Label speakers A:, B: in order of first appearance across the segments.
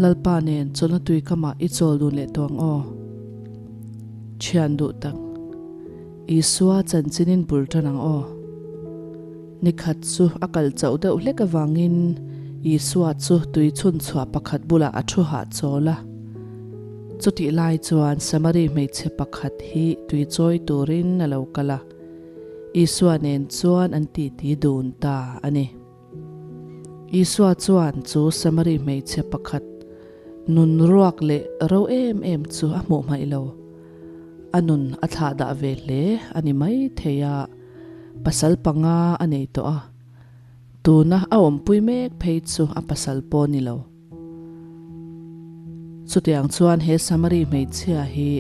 A: Lalpa nen chawlhna tui kamah i chawl dun leh tawh ang aw. Thian duh tak, Isua chanchinin bul tan ang aw. Nikhat chu a kal chauh deuh hlek avangin Isua chu tui chhun chhuah pakhat bulah a thu hahchawl a. Chutih lai chuan Samari hmeichhe pakhat hi tui chawi turin a lo kal a, Isua nen chuan an titi dun ta a ni. Isua chuan chu Samari hmeichhe pakhat nun ruak leh ro em em chu a hmuh hmaih lo. A nun a thlah dah ve hle a ni mai thei a, pasal panga a nei tawh a, tuna a awmpui mek phei chu a pasal pawh ni lo. Chutiang chuan he Samari hmeichhia hi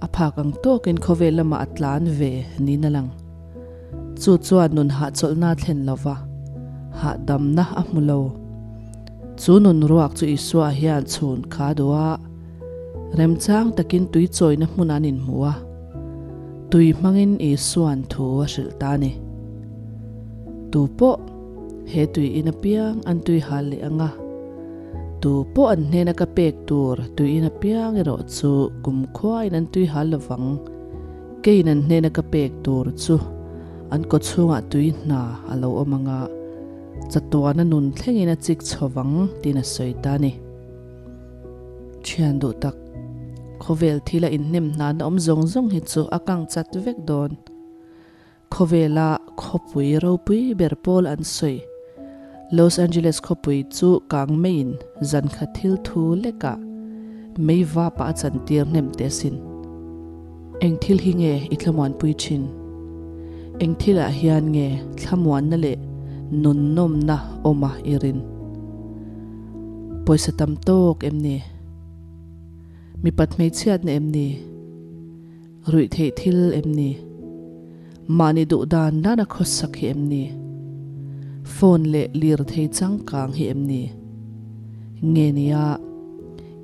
A: a phak ang tawkin khawvel lamah a tlan ve niin a lang. Chu chuan nun hahchawlhna a thlen lo va, hahdamna a hmu lo. Chu nun ruak chu Isua hian chhun kha duh a, remchang takin tui chawina hmun an inhmu a, tui hmangin Isua'n thu a hrilh ta a ni. Tu pawh. He tui in apiang an tui hal leh ang a, tu pawh an hnena ka pek tur tui in apiang erawh chu kumkhuain an tui hal lovang. Keiin an hnena ka pek tur chu an kawchhungah tui hna a lo awm ang a, chatuana nun thlengin a chik chho vang tiin a sawi ta a ni. Thian duh tak, khawvel thila inhnem hnana awm zawng zawng hi chu a kang chat vek dawn. Khawvela khawpui ropui ber pawl an sawi. Los Angeles khawpui chu kang meiin zan khat thil thu lekah mei vapa a chantir hnem teh asin. Eng thil hi nge i thlamuanpui thin? Eng thilah hian nge thlamuanna leh nunnawmna awma i rin? Pawisa tam tawk em ni? Mipat hmeichhiatna em ni? Ruih theih thil em ni? Mahni duh dan dan a khawsak hi em ni? Phone leh lirthei changkang hi em ni? Nge nia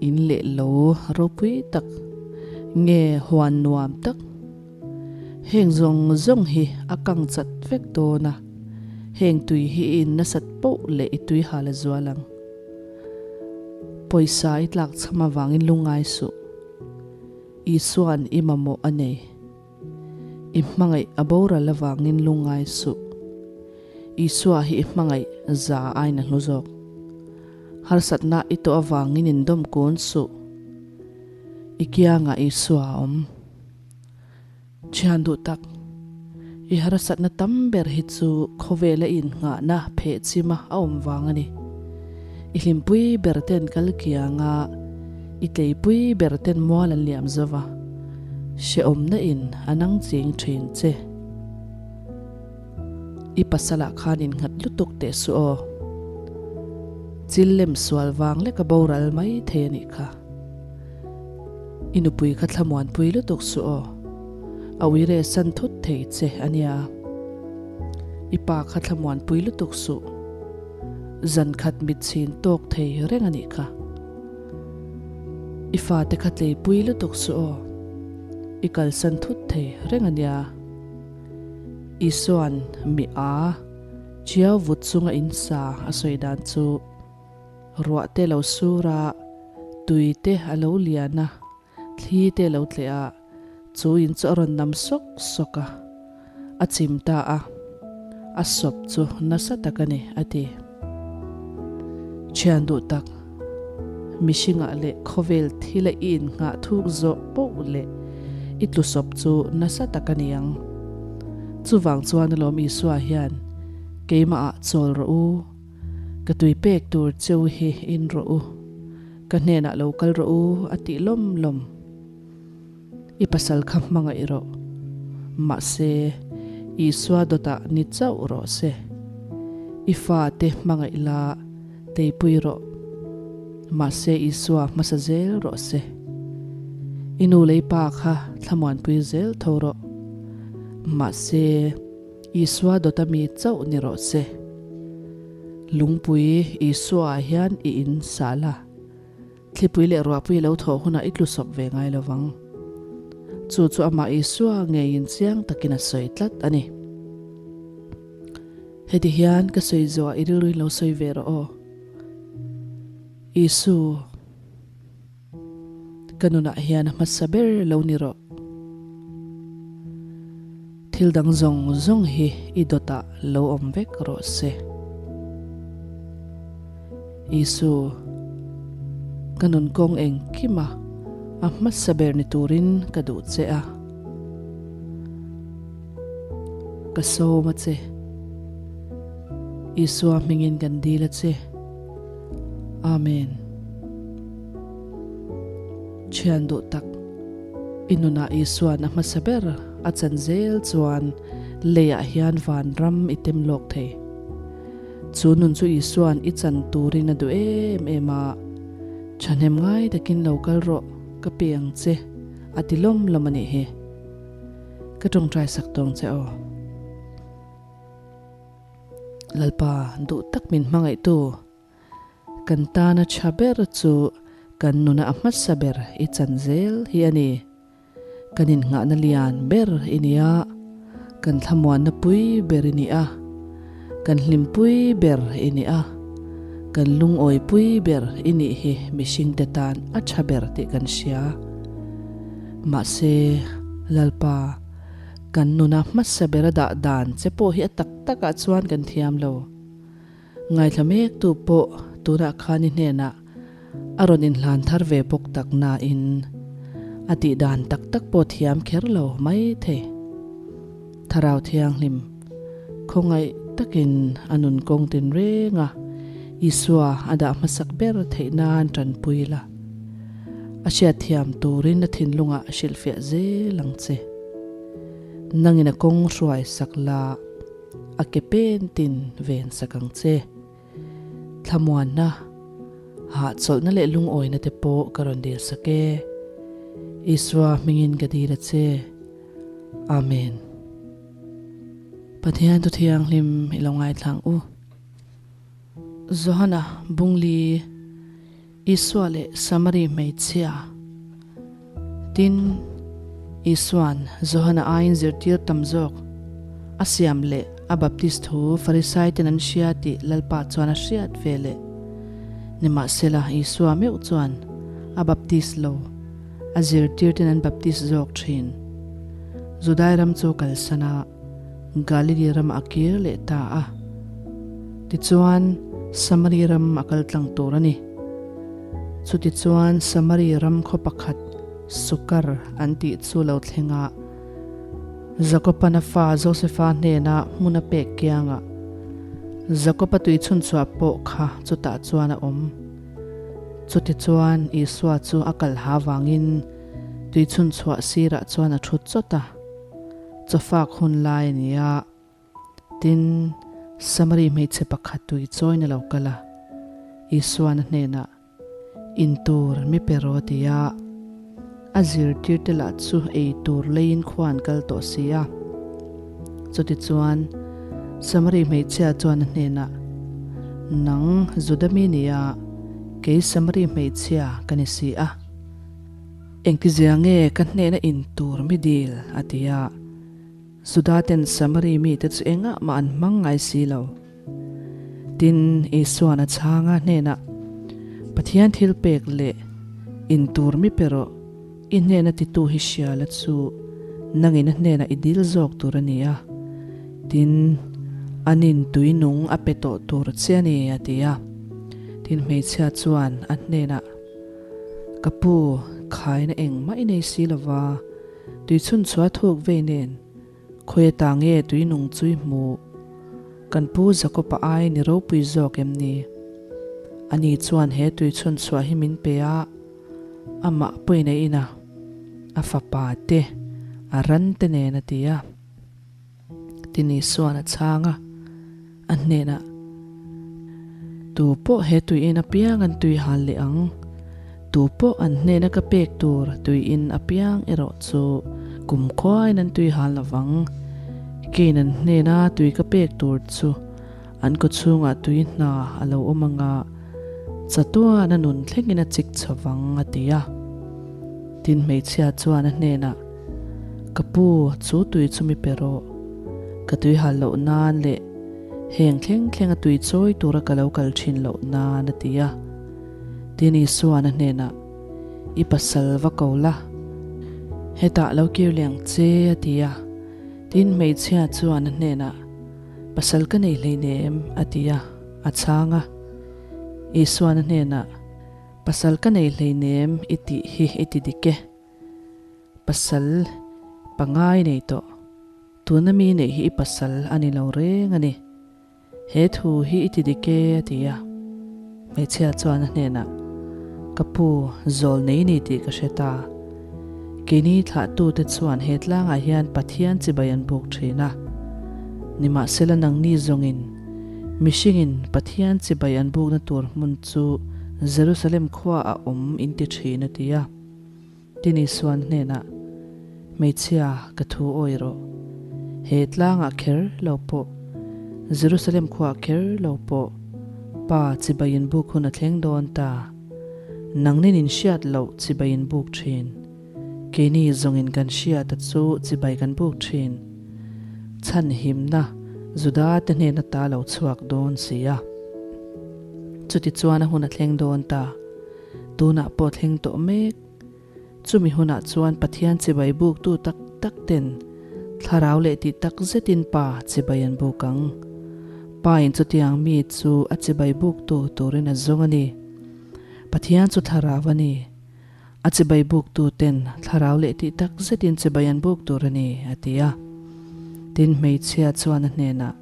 A: in leh lo ropui tak nge huan nuam tak? Heng zawng zawng hi a kang chat vek dawn a, heng tui hi i in nasat poh leh i tui hal a zual ang. Pawisa i tlak chham avangin lungngai suh. Isua'n i mamawh a nei. I hmangaih a boral avangin lungngai suh. Isua hi i hmangaih za aiin a hlu zawk. Harsatna i tawh avangin indawm kun suh. I kiangah Isua a awm. Thian duh tak, i harsatna tam ber hi chu khawvela i innghahna pheh chima a awm vang a ni. I hlimpui ber ten kal kianga i tleipui ber ten mual an liam zo va, hrehawmna in a nang ching thin che. I pasalah khan innghat lutuk teh suh aw. Chil lem sual vang lek a boral mai thei a nih kha. I nupui kha thlamuanpui lutuk suh aw. A uire san thut thei che a nia. I pa kha thlamuanpui lutuk suh. Zan khat mit chhin tawk thei reng a nih kha. I fate kha tleipui lutuk suh aw. I kalsan thut thei reng a nia. Isua'n mi a chiau vut chunga in sa a sawi dan chu ruah te lo sur a, tui te a lo lian a, thli te lo tleh a, chu in chu a rawn nam sawk sawk a, a chim ta a, a sawp chu nasa tak a ni, a ti. Thian duh tak, mihringah leh khawvel thila i innghah thuk zawh poh leh i tlusawp chu nasa tak a ni ang. Chuvang chuan alawm Isua hian, Keimahah chawl rawh u, ka tui pek tur cheu hi in rawh u, ka hnenah lo kal rawh u, a tih lawm lawm. I pasal kha hmangaih rawh. Mahse, Isua dawtah ni chauh rawh se. I fate hmangaih la teipui rawh. Mahse, Isua hmasa zel rawh se. I nu lei pa kha thlamuanpui zel tho rawh. Mahse, Isua dawta mi chauh ni rawh se. Lungpui Isua ah hian i in sah la. Thlipui leh ruahpui lo thawh hunah i tlusawp ve ngai lo vang. Chu chu amah Isua ngeiin chiang takin a sawi tlat a ni. Heti hian ka sawi zuah i rilruin lo sawi ve rawh aw. Isu, ka nunah hian a hmasa ber lo ni rawh. Thil dang zawng zawng hi i dawtah lo awm vek rawh se. Isu, ka nun kawng engkima a hmasa ber ni turin ka duh che a. Ka sawm a che. Isua hmingin kan dil a che. Amen. Thian duh tak, i nunah Isua'n a hmasa ber a chan zel chuan leiah hian vanram i tem lawk thei. Chu nun chu Isua'n i chan turin a duh em em a, Thahnem ngai takin lo kal rawh, ka pe ang che, a ti lawm lawm a nih hi. Ka tawngtai sak tawng che aw. Lalpa duh tak min hmangaihtu, kan tana tha ber chu kan nuna a hmasa ber i chan zel hi a ni. Kan innghahna lian ber i ni a, kan thlamuanna pui ber i ni a, kan hlimpui ber i ni a, kan lungawipui ber i nih hi mihringte tan a tha ber tih kan hria. Mahse, Lalpa, kan nuna hmasa bera dah dan che pawh hi a tak takah chuan kan thiam lo. Ngaithla mektu pawh tunah khan i hnenah a rawn inhlan thar ve bawk tak nain a tih dan tak tak pawh thiam kher lo mai thei. Thlarau Thianghlim, khawngaih takin a nun kawng tinreng a, Isua a dah hmasak ber theih nan tanpui la. A hriatthiam turin a thinlungah hrilhfiah zel ang che. Nangin a kawng hruai sak la, a ke pen tin ven sak ang che. Thlamuanna, hahchawlhna leh lungawina te pawh ka rawn dil sak e. Isua hmingin ka dil a che. Amen. Pathian Thuthianghlim i lo ngaithlang u. Johana Bungli. Isua leh Samari hmeichhia. Tin, Isua'n Johana aiin zirtir tam zawk a siam leh a baptis thu Farisaiten an hria tih Lalpa chuan a hriat ve leh. Nimahsela, Isua meuh chuan a baptis lo, a zirtirten an baptis zawk thin. Judai ram chu kalsan a. Galili ramah a kir leh ta a. Tichuan, Samari ram a kal tlang tur a ni. Chutichuan, Samari ram khaw pakhat Sukar an tih chu lo thleng a, Jakoban a fa Josefa hnena hmun a pek kiangah Jakoba tui chhunchhuah pawh kha chutah chuan a awm. Chutichuan, Isua chu a kal ha vangin tui chhunchhuah sirah chuan a thut chawt a. Chawfak hun lai a ni a, tin, Samari hmeichhe pakhat tui chawiin a lo kal a, Isuan a hnenah, In tur mi pe rawh a ti a, a zirtirte lah chu ei tur leiin khua an kal tawh si a. Chutichuan, Samari hmeichhia chuan a hnenah, Nang Juda mi ni a, kei Samari hmeichhia ka ni si a. Engtizia nge ka hnena in tur mi dil? a ti a. Judaten Samari mite chu engah mah an hmang ngai si lo. Tin, Isuan a chhang a hnenah, Pathian thil pek leh in tur mi pe rawh, i hnena titu hi hria la chu nangin a hnenah i dil zawk tur a ni a. Tin, anin tui nung a pe tawh tur che a ni, a ti a. Tin, hmeichhia chuan a hnenah, Ka pu, khaina engmah i nei si lova, tui chhun chhuah thuk vei nen, khawi ata nge tui nung chu i hmuh? Kan pu Jakob-a ai ni ropui zawk em ni? Ani chuan he tui chhun chhuah hi min pe a, amah pawhin a in a, a fapa te, a ran te nen a ti a. Tini suan a chhang a, a hnenah, Tu pawh he tui in apiang an tui hal leh ang, tu pawh an hnena ka pek tur tui in apiang erawh chu kum khuain an tui hal lo vang. Keiin an hnena tui ka pek tur chu an kawchhungah tui hna a lo awm ang a, chatuan a nun thlengin a chik chho vang, a ti a. Tin hmeichhia chuan a hnenah, Ka pu, chu tui chu mi pe rawh. Ka tui hal loh nan leh heng thleng thleng a tui chawi tura ka lo kal thin loh nan, a ti a. Tin Isua'n a hnenah, I pasal va ko la, hetah lo kir leh ang che, a ti a. Tin hmeichhia chuan a hnenah, Pasal ka nei hleinem, a ti a, a chhang a. Isua'n a hnenah, Pasal ka nei hleinem i tih hi i ti dik e. Pasal pangai nei tawh. Tuna mi neih hi i pasal a ni lo reng a ni. He thu hi i ti dik e, a ti a. Hmeichhia chuan a hnenah, Ka pu, zawl nei ni tih ka hre ta. Keini thlahtute chuan he tlangah hian Pathian chibai an buk thin a. Nimahsela nangni zawngin mihringin Pathian chibai an bukna tur hmun chu Jerusalem khuaah a awm in ti thin, a ti a. Tin Isuan hnenah, Hmeichhia, ka thu awi rawh. He tlangah kher lo pawh, Jerusalem khuaah kher lo pawh, Pa chibai in buk hun a thleng dawn ta. Nangnin in hriat loh chibai in buk thin. Keini zawngin kan hriat a chu chibai kan buk thin. Chhanhimna Juda te hnen ata lo chhuak dawn si a. Chutichuan a hun a thleng dawn ta. Tunah pawh thleng tawh mek. Chumi hunah chuan Pathian chibai buktu tak tak ten thlarau leh tih tak zetin Pa chibai an buk ang. Pa in chutiang mi chu a chibai buktu turin a zawng a ni. Pathian chu thlarau a ni. A chibai buktu ten thlarau leh tih tak zetin chibai an buk tur a ni, a ti a. Tin hmeichhia chuan a hnenah,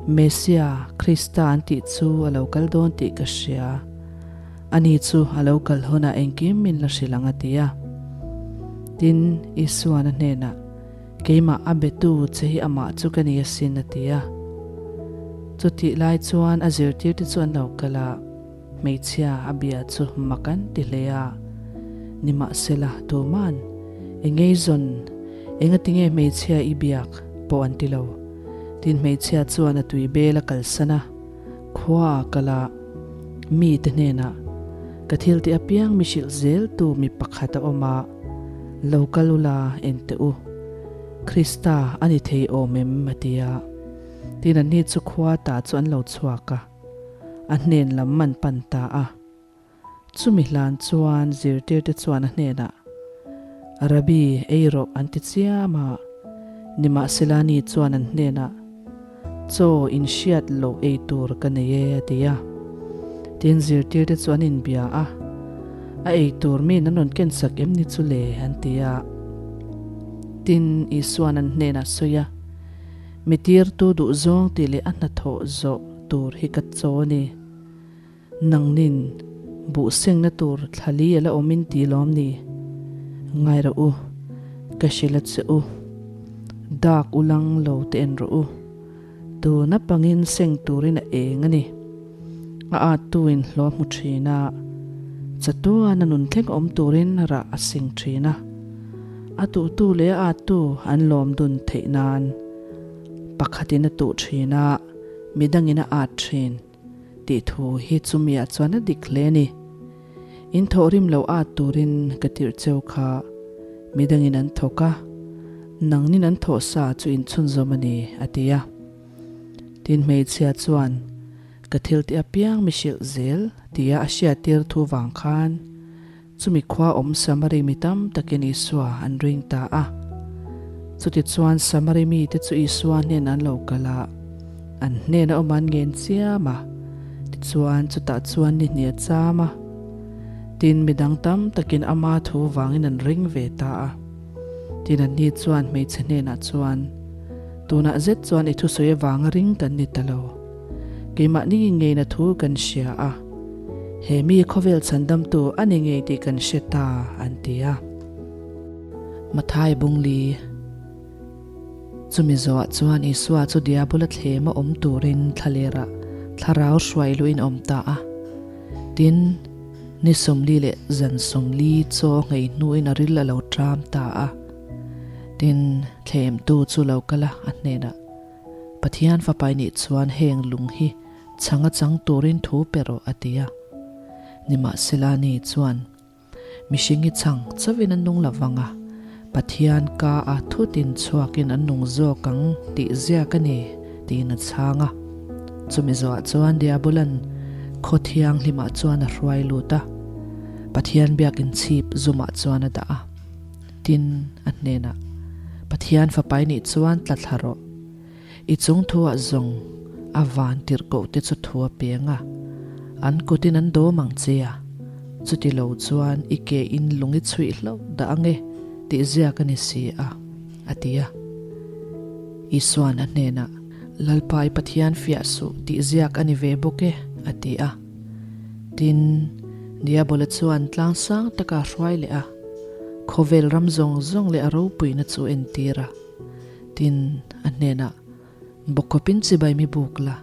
A: Mesia, Krista an tih chu a lo kal dawn tih ka hria. Ani chu a lo kal hunah engkim min la hrilh ang a ti a. Tin, Isua'n a hnenah, Keimah a betu che hi amah chu ka ni asin a ti a. Chutih lai chuan a zirtirte chu an lo kal a, hmeichhia a bia chu mak an ti hle a. Nimahsela, tuma'n, Engeizawn, engatinge hmeichhia i biak? pawh an ti lo. Tin hmeichhia chuan a tui bel a kalsan a, khua a kal a, mite hnenah, Ka thil tih apiang mi hrilh zel tu mi pakhat a awm a, lo kal ula en teh u. Krista a ni thei awm em? a ti a. Tin anni chu khua ta chu an lo chhuak a, a hnen lam an pan ta a. Chumi hlan chuan zirtirte chuan a hnenah, Rabbi, ei rawh an ti chiam a. Nimahsela ni chuan an hnenah, Chaw in hriat loh ei tur ka nei e, a ti a. Tin zirtirte chu an inbia a, A ei tur miin an rawn kensak em ni chu le? an ti a. Tin, Isua'n an hnenah sawi a, Mi tirtu duhzawng tih leh a hnathawh zawh tur hi ka chaw a ni. Nangnin buh sengna tur thlali a la awm in ti lawm ni? Ngai rawh u, ka hrilh a che u. Dak u lang lo te en rawh u. Tuna pangin seng turin a eng a ni. A at tu in hlawh hmu thin a, chatuan a nun thleng awm turin rah a seng thin a. A tuhtu leh a at tu an lawm dun theih nan pakhatin a tuh thin a, midangin a at thin. Tih thu hi chumiah chuan a dik hle a ni. In thawhrim lo at turin ka tirh cheu kha midangin an thawk a, nangnin an thawh sa chu in chhunzawm a ni, a ti a. Tin hmeichhia chuan, Ka thil tih apiang mi hrilh zel, tia a hriattir thu vang khan, Chumi khua awm Samari mi tam takin Isua an ring ta a. Chutichuan Samari mite chu Isua hnen an lo kal a, an hnena awm an ngen chiam a. Tichuan chutah chuan ni hnih a cham a. Tin, midang tam takin ama thu vangin an ring ve ta a. Tin, anni chuan hmeichhe hnenah chuan, Tunah zet chuan i thusawi avanga ring kan ni ta lo. Keimahni ngeina thu kan hria a, he mi khawvel chhandamtu a ni ngei tih kan hre ta, an ti a. Mathai Bungli Chumi zawhah chuan Isua chu Diabola thlema awm turin thlalerah thlarau hruai luhin a awm ta a. Tin, ni 40 leh zan 40 chaw nghei hnuin a ril a lo ṭam ta a. Tin, thlemtu chu lo kal a, a hnenah, Pathian fapai nih chuan heng lung hi chhang a chang turin thu pe rawh a ti a. Nimahsela ni chuan mihring hi chhang chauhin an nung lo vang a, Pathian ka a thutin chhuakin an nung zawk ang tih ziak a ni tiin a chhang a. Chumi zawhah chuan Diabolan. Khaw thianghlimah chuan a hruai lut a, Pathian biakin chhip zumah chuan a dah a. Tin, a hnenah, Pathian Fapa i nih chuan tla thla rawh. I chung thuah zawng a van tirhkoh te chu thu a peng a, an kutin an dawm ang che a, chuti lo chuan i ke in lung i chhuih hlauh dah ang e tih ziak a ni si a, a ti a. Isua'n a hnenah, Lalpa i Pathian fiah suh tih ziak a ni ve bawk e, a ti a. Tin, Diabola chuan tlang sang taka a hruai leh a, khawvel ram zawng zawng leh a ropuina chu entir a. Tin, a hnenah, Bawkawpin chibai mi buk la,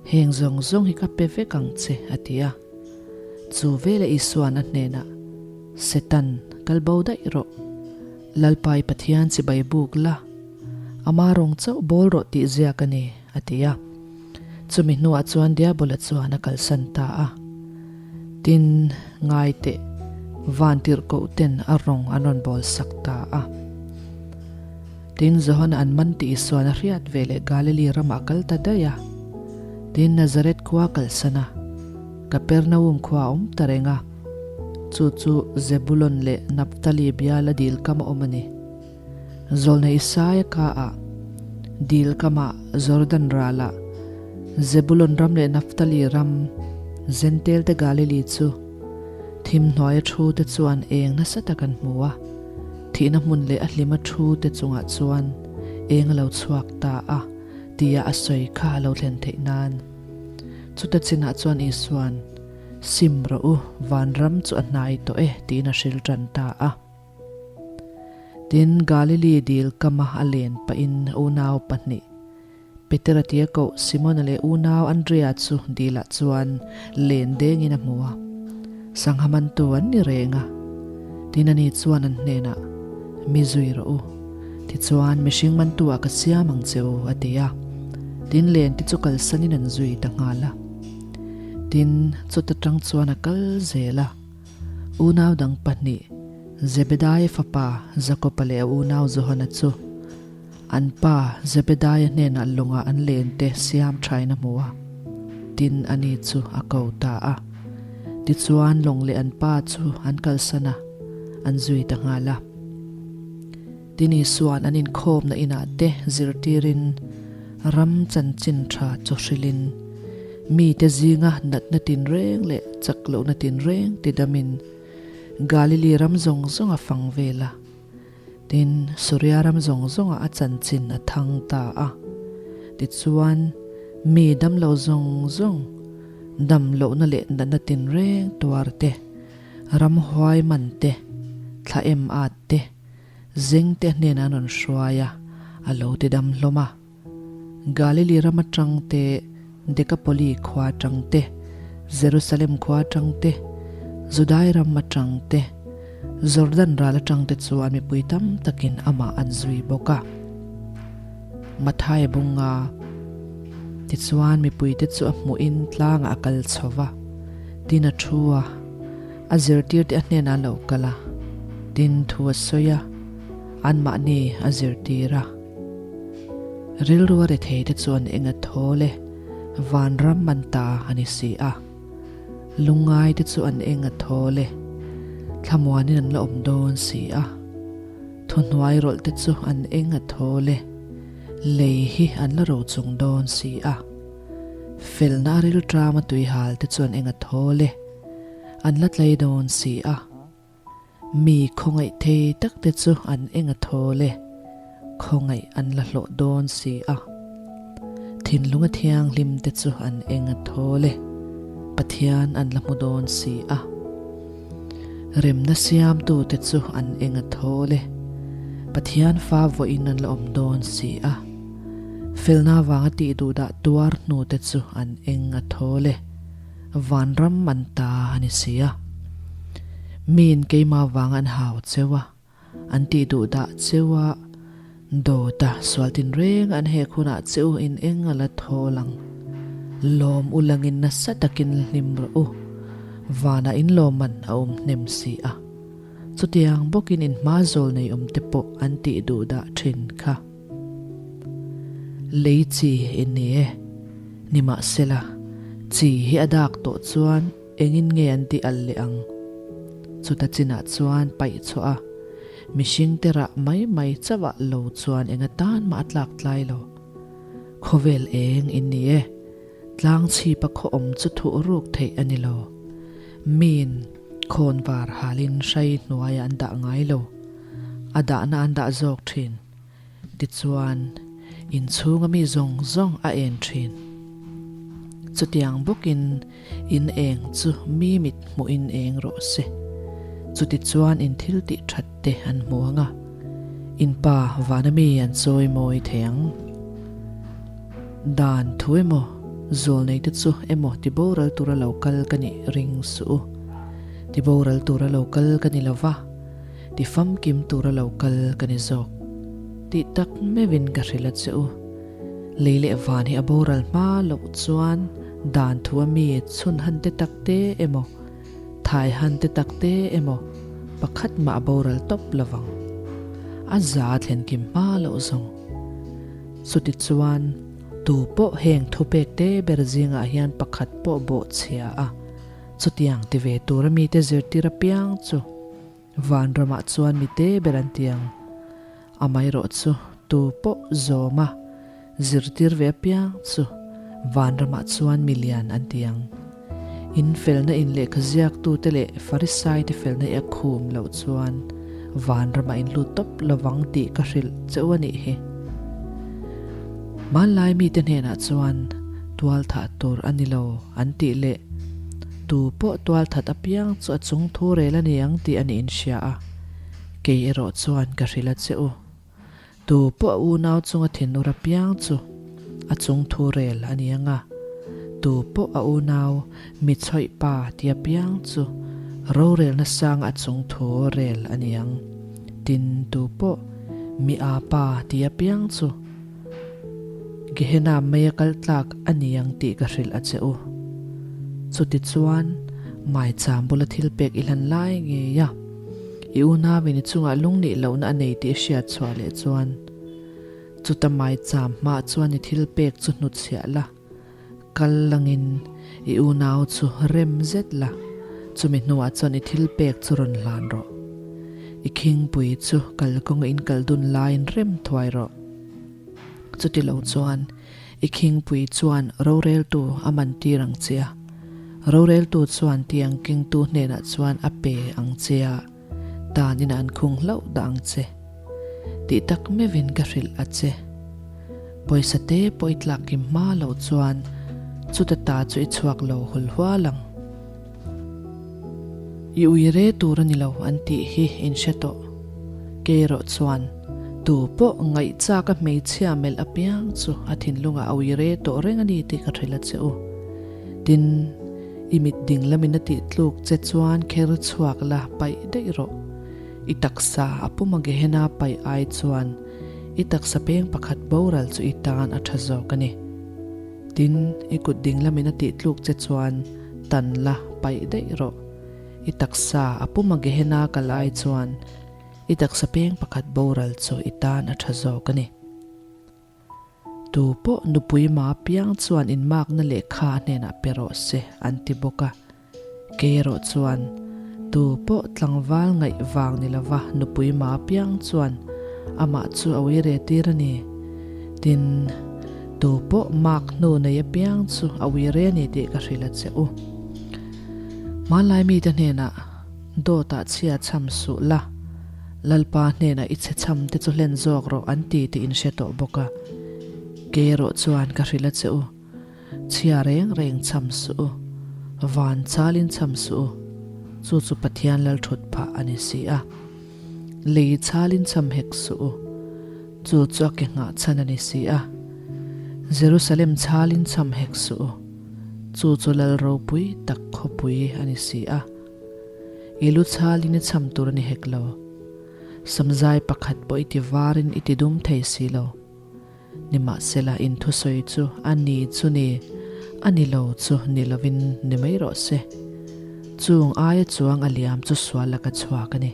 A: heng zawng zawng hi ka pe vek ang che, a ti a. Chu veleh Isua'n a hnenah, Setan, kal bo daih rawh. Lalpa i Pathian chibai buk la, ama rawng chauh bawl rawh tih ziak a ni, a ti a. Chumi hnuah chuan Diabola chuan a kalsan ta a. Tin, ngai teh, van tirhkoh ten a rawng an rawn bawl sak ta a. Tin, Johana an man tih Isuan a hriat ve leh Galili ramah a kal ta daih a. Tin, Nazareth khua a kalsan a, Kapernaum khua a awm ta reng a. Chu chu Zebulon leh Naphtali biala dil kam a awm a ni. Zawlna Isaia kaah, dil kamah Jordan ralah, Zebulon ram leh Naphtali ram, Zentel te Galili chu thim hnuaia thu te chuan eng nasa tak an hmu a. Thihna hmun leh a hlima thu te chungah chuan eng a lo chhuak ta a tia a sawi kha a lo thlen theih nan. Chuta chinah chuan Isua'n, Sim rawh u, vanram chu a hnai tawh e tiin a hril tan ta a. Tin, Galili dil kama a len pahin unau pahnih, Petera tia koh Simona leh unau Andrea chu dilah chuan len dengin a hmu a. Sangha mantu an ni reng a. Tin ani chuan an hnenah, Mi zui rawh u. Tichuan mihring mantu ah ka siam ang che u, a ti a. Tin len te chu kalsanin an zui ta nghal a. Tin, chuta tang chuan a kal zel a. Unau dang pahnih, Zebedaia fapa Jakoba leh a unau Johana chu an pa Zebedaia hnenah lawngah an lente siam thain a hmu a, tin ani chu a ko ta a. Tichuan lawng leh an pa chu an kalsan a, an zui ta nghal a. Tin Isua'n an inkhawmna inah te zirtirin ram chanchin tha chaw hrilhin mite zinga natna tinreng leh chak lohna tinreng tidamin Galili ram zawng zawng a fang vel a. Tin, Suria ram zawng zawngah a chanchin a thang ta a. Tichuan, mi damlo zawng zawng, dam lohna leh natna tinreng tuar te, ramhuai man te, thla em at te, Zengte hnenah an rawn hruai a, a lo ti dam hlawm a. Galili ram atang te, Dekapoli khua atang te, Jerusalem khua atang te, Judai ram atang te, Jordan ral atang te chuan mipui tam takin amah an zui bawk a. Mathaia bunga tichuan mipuite chu a hmuhin tlangah a kal chho va, tin a thu a. A zirtirte a hnenah a lo kal a, tin thu a sawi a, anmahni a zirtir a. Rilru a retheite chuan eng a thawl e, vanram an ta a ni si a. Lungngaite chu an eng a thawl e, thlamuanin an la awm dawn si a. Thuhnuai rawlhte chu an eng a thawl e, lei hi an la rochung dawn si a. Felna a rilṭama tuihalte chuan eng a thawl e, An la tlei dawn si a. Mi khawngaih thei tak te chu an eng a thawl e, khawngaih an la hlawh dawn si a. Thinlung a thianghlim te chu an eng a thawl e, Pathian an la hmu dawn si a. Remna siamtu te chu an eng a thawl e, Pathian fa vawiin an la awm dawn si a. Felna vanga tih duhdah tuar hnu te chu an eng a thawl e. Vanram an ta a ni si a. Miin keimah vang an hau cheu a, an tih duh dah cheu a, dawt a sual tinreng an hek hunah cheu in eng a la thawl ang. Lawm u langin nasa takin hlim rawh u, vanah in lawmman a awm hnem si a. Chutiang bawkin in hma zawl nei awm te pawh an tih duh dah thin kha. Lei chi i ni e. Nimahsela, Chi hi a dak tawh chuan engin nge an tih al leh ang? Chuta chinah chuan paih chhuah a, mihring te rah mai mai chauh ah lo chuan eng atan mah a tlak tlai lo. Khawvel eng in ni e, tlang chhipa khaw awm chu thuh ruk theih a ni lo. Miin khawnvar halin hrai hnuaiah an dah ngai lo, a dahna an dah zawk thin. Tichuan, inchhunga mi zawng zawng a en thin. Chutiang bawkin in eng chu mi mit hmuhin eng rawh se. Chutichuan in thil tih that te an hmu ang a, in pa vana mi an chawi mawi thei ang. Dan thu emaw, zawlnei te chu emaw ti boral tura lo kal ka nih ring suh u. Ti boral tura lo kal ka ni lo va. Ti famkim tura lo kal ka ni zawk tih tak meuhin ka hrilh a che u. Lei leh van hi a boral hma loh chuan dan thu a mi chhun han te tak te emaw, thai han te tak te emaw pakhat mah a boral tawp lo vang. A za thlen kim hma loh zawng. Chuti chuan tu pawh heng thupek te ber zingah hian pakhat pawh bawhchhia a, Chutiang ti ve tura mite zirtir apiang chu vanramah chuan mite ber an ti ang. Amaherawh chu tu pawh zawma zirtir ve apiang chu vanramah chuan mi lian an ti ang. In felna in lehkha ziaktute leh Farisaite felna i a khum loh chuan vanramah in lut tawp lovang tih ka hrilh che u a nih hi. Hmanlai mite hnenah chuan tualthah tur a ni lo an tih leh tu pawh tualthat apiang chu a chung thu rel a ni ang tih a nih inhria a, kei erawh chuan ka hrilh a che u. Tu pawh a unau chunga thinur apiang chu a chung thu rel a ni ang a, tu pawh a unau mi chhawih pa ti apiang chu rorelna sanga a chung thu rel a ni ang. Tin, tu pawh mi a pa ti apiang chu Gehenna mei a kal tlak a ni ang tih ka hrilh a che u. Chutichuan, maicham bula thil pek i hlan lai ngei a, i unauin i chungah lungnih lohna a nei tih i hriat chhuah leh chuan, chuta maicham hmaah chuan i thil pek chu hnutchhiah la, kal langin i unau chu rem zet la, chumi hnuah chuan i thil pek chu rawn hlan rawh. I khingpui chu kalkawnga in kal dun laiin rem thuai rawh. Chuti lo chuan i khingpui chuan roreltu a man tir ang che a, roreltu chuan tiang kengtu hnenah chuan a pe ang che a, tan ina an khung hlauh dah ang che. Tih tak meuhin ka hrilh a che. Pawisa te pawh i tlak kim hma loh chuan chuta ta chu i chhuak lo hul hual ang. I ui re tur a ni lo an tih hi in hre tawh. Kei erawh chuan tu pawh ngaihchak a hmeichhia melh apiang chu a thinlungah a ui re tawh reng a ni tih ka hrilh a che u. Tin, i mit ding lamin a tih tluk che chuan kher chhuak la paih daih rawh. I taksa a puma Gehenna paih ai chuan i taksa peng pakhat boral chu i tan a tha zawk a ni. Tin, i kut ding lamin a tih tluk che chuan tan la paih daih rawh. I taksa a puma Gehenna kal ai chuan i taksa peng pakhat boral chu i tan a tha zawk a ni. Tu pawh nupui ma piang chuan inmakna lehkha a hnenah pe rawh se an ti bawk a. Kei erawh chuan tu pawh tlangval ngaih vang ni lova nupui ma piang chuan amah chu a ui re tir a ni. Tin, tu pawh mak hnu nei apiang chu a ui re a ni tih ka hrilh a che u. Hmanlai mite hnenah dawtah chhia chham suh la, Lalpa hnenah i chhe chham te chu hlen zawk rawh an ti tih in hre tawh bawk a. Kei erawh chuan ka hrilh a che u. Chhia reng reng chham suh u, van chalin chham suh u, chu chu Pathian lal thut phah a ni si a. Lei chalin chham hek suh u, chu chu a ke nghah chhan a ni si a. Jerusalem chalin chham hek suh u, chu chu lal ropui tak khawpui a ni si a. I lu chalin i chham tur a ni hek lo, samzai pakhat pawh i ti varin i ti dum thei si lo. Nimahsela in thusawi chu a ni chu ni, a ni lo chu ni lovin ni mai rawh se. Chung aia chuang a liam chu sual laka chhuak a ni.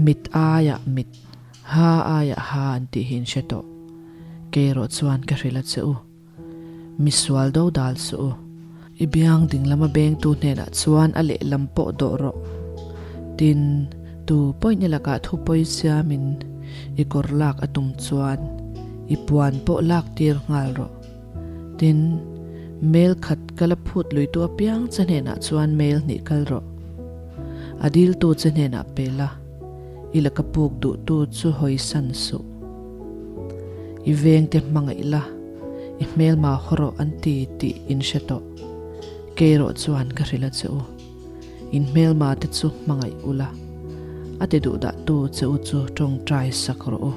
A: Mit aiah mit, ha aiah ha an tih hi in hre tawh. Kei erawh chuan ka hrilh a che u. Misual do dal suh u. I biang dinglama bengtu hnenah chuan a lehlam pawh dawh rawh. Tin, tu pawhin i lakah thu pawi siamin i kawr lak a tum chuan i puan pawh lak tir nghal rawh. Tin, mail khat kal a phut luitu apiang che hnenah chuan mail hnih kal rawh. A diltu che hnenah pe la, i laka puk duhtu chu hawisan suh. I vengte hmangaih la, i hmelma haw rawh an ti tih in hre tawh. Kei erawh chuan ka hrilh a che u. In hmelma te chu hmangaih ula, a ti duh dah tu che u chu tawngtai sak rawh u.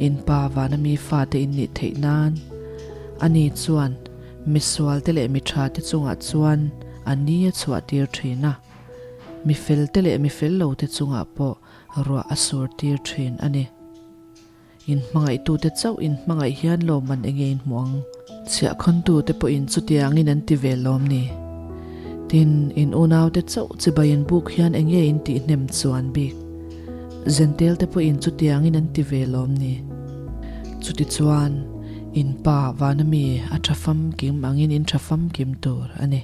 A: In pa vana mi fate in nih theih nan, ani chuan misual te leh mi tha te chungah chuan a ni a chhuah tir thin a, mi fel te leh mi fel lo te chungah pawh ruah a sur tir thin a ni. In hmangaihtute chauh in hmangaih hian lawmman enge in hmuh ang? Chhiahkhawntute pawhin chutiangin an ti ve lawm ni? Tin, in unaute chauh chibai in buk hian enge in tihhnem chuan bik? Zentelte pawhin chutiangin an ti ve lawm ni? Chutichuan, in pa vana mi a tha famkim angin in tha famkim tur a ni.